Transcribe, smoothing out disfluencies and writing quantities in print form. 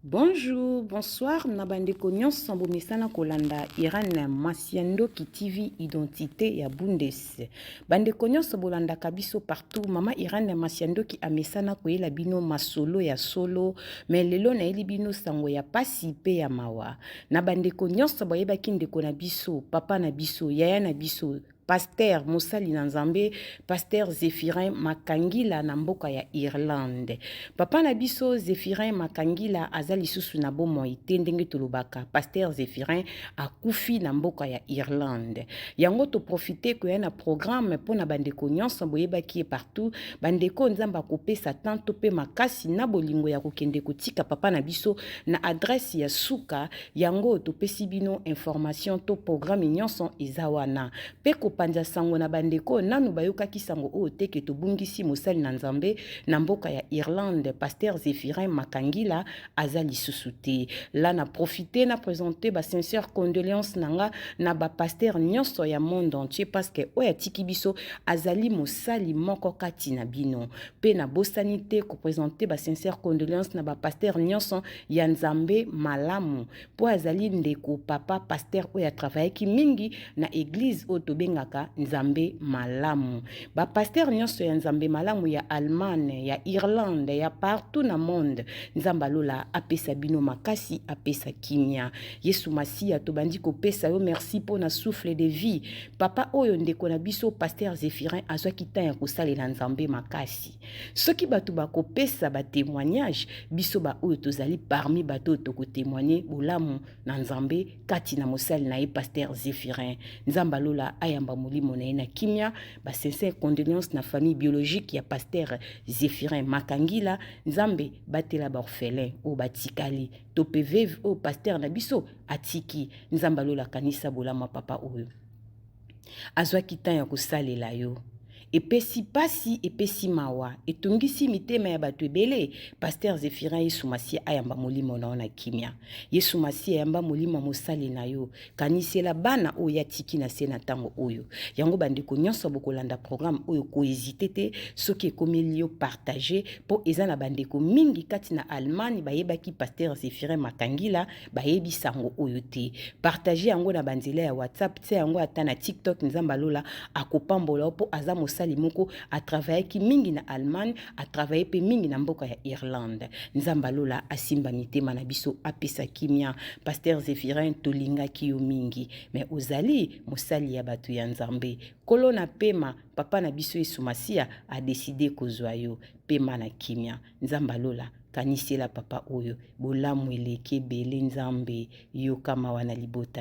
Bonjour, bonsoir na bandeko nyonso bomesana kolanda Irène Masiandoki TV identité ya Bundes. Bandeko nyonso bolandaka biso partout, mama Irène Masiandoki amesana koyela bino masolo ya solo, mais lelo nayeli bino sango ya pasi pe ya mawa. Na bandeko nyonso boyebaki ndeko na biso, papa na biso, yaya na biso, Pasteur mosali na Nzambe, Pasteur Zephyrin Makangila na mboka ya Irlande. Papa na biso Zephyrin Makangila aza lisusu na bomoi te ndenge tolobaka. Pasteur Zephyrin akufi na mboka ya Irlande. Yango to profiter koya na programme mpo na bandeko nyonso boyebaki ye partout. Bandeko Nzambe akopesa temps to pe makasi na bolingo ya kokende kotika papa na biso na adresse ya suka. Yango topesi bino information to programme nyonso eza wana pe kopanza sango na bandeko nanu bayokaki sango oyo te ke tobungisi mosali na Nzambe na mboka ya Irlande Pasteur Zephyrin Makangila aza lisusu te. La na profiter na presenter ba sincères condoléances na nga na ba pasteurs nyonso ya monde entier parce que oyo atiki biso azali mosali moko kati na bino. Pe nabosani te ko presenter ba sincères condoléances na ba pasteurs nyonso ya Nzambe malamu po azali ndeko papa pasteur oyo atravayaki mingi na eglise oyo tobengaka Nzambe malamu. Ba pasteur nyonso ya Nzambe malamu ya Allemagne, ya Irlande, ya partout na monde, Nzambe alola apesa bino makasi, apesa kimia. Yesu Masiya tobandi kopesa yo merci po na souffle de vie. Papa oyo ndeko na biso pasteur Zephyrin azwaki temps ya kosalela Nzambe makasi. Soki bato bakopesa ba témoignage, biso ba oyo tozali parmi bato oyo tokotémoigner bolamu na Nzambe kati na mosali na ye pasteur Zephyrin. Nzambe alola ayamba molimo na ye na kimia. Ba sincères condoléances na famille biologique ya pasteur Zephyrin Makangila. Nzambe batela ba orphelins oyo batikali to pe veuve oyo pasteur na biso atiki. Nzambe alola kanisa bolamu ya papa oyo. Azwaki temps ya kosalela yo. Epesi pasi, epesi mawa, etungisi mitema ya bato ebele. Pasteur Zephyrin Yesu Masiya ayamba molimo na yo na kimia. Yesu Masiya yamba molimo ya mosali na yo. Kanisela bana oyo ye atiki na se na ntango oyo. Yango bandeko nyonso bokolanda programme oyo ko hésiter te soki ekomeli yo partager po eza na bandeko mingi kati na Allemagne bayebaki Pasteur Zephyrin Makangila bayebi sango oyo te. Partager yango na banzela ya WhatsApp, tia yango ata na TikTok. Nzambe alola akopambola yo po aza mosali moko atravayaki mingi na Allemagne, atravaye pe mingi na mboka ya Irlande. Nzambe alola asimba mitema na biso, apesa kimia. Pasteur Zephyrin, tolingaki yo mingi, mais ozali mosali ya bato ya Nzambe. Kolo na pema, papa na biso Yesu Masiya a decide kozwa yo. Pema na kimia. Nzambe alola kanisela papa oyo bolamu eleki ebele. Nzambe yoka mawa na libota.